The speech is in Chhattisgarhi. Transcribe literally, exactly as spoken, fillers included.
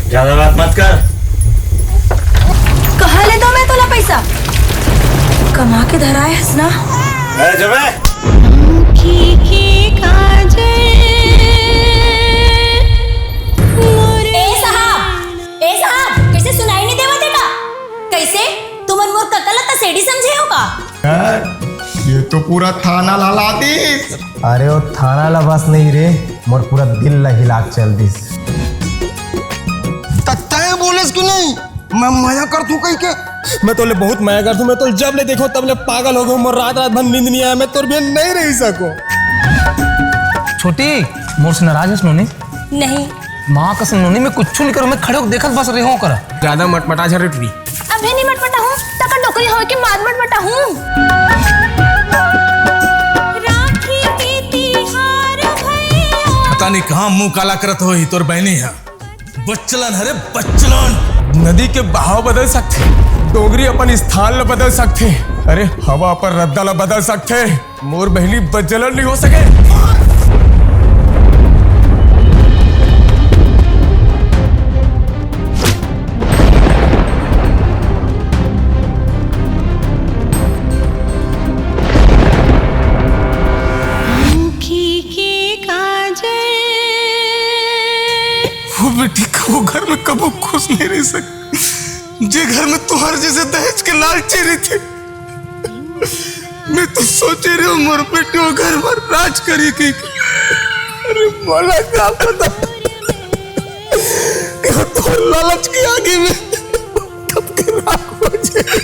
ज्यादा बात मत कर। कहाँ ले दो मैं तोला पैसा? कमा के धराए हस ना। ए, जबे। ए साहब, ए साहब, कैसे सुनाई नहीं देवत हे का? कैसे? तुमन मोर कका ला तसेड़ी समझे हो का? हैं? ये तो पूरा थाना ला हिला दिस। अरे, वो थाना ला बस नहीं रे, मोर पूरा दिल ला हिला के चल दिस। त तैं बोलेस कि नहीं, मैं मया करथूं कहिके? मैं तोले बहुत मया करथूं, मैं तोले जब ले देखो तब ले पागल हो गयो, मोर रात रात भर नींद नहीं आए, मैं तोर बिना नहीं रह सको। छोटी, मोर से नाराज हस नोनी? नहीं। माँ कसम नोनी, मैं कुछ नहीं करूँ, मैं खड़े होके देखत बस रहे हूँ कर। ज्यादा मटमटा झन रे टुरी। अभी नहीं मटमटा हूँ, तकर नौकरी होए के बाद मटमटा हूँ। राखी के तिहार भैया। पता नहीं कहाँ मुंह काला करत होही तोर बहनी ह। बच्चलन, अरे बच्चलन। नदी के बहाव बदल सकथे, डोंगरी अपन स्थान ल बदल सकथे, अरे हवा अपन रद्दा ल बदल सकथे। मोर बहिनी बज्जलन नहीं हो सके। वो बेटी कभू घर में कभू खुश नहीं रह सके, जे घर में तुहर जैसे दहेज के लालची रहिथे। मैं तो सोचे रहे हूँ, मोर बेटी वो घर में राज करी की। अरे, मोला का पता कि वो तो लालच के आगे में कब के राख हो जाए।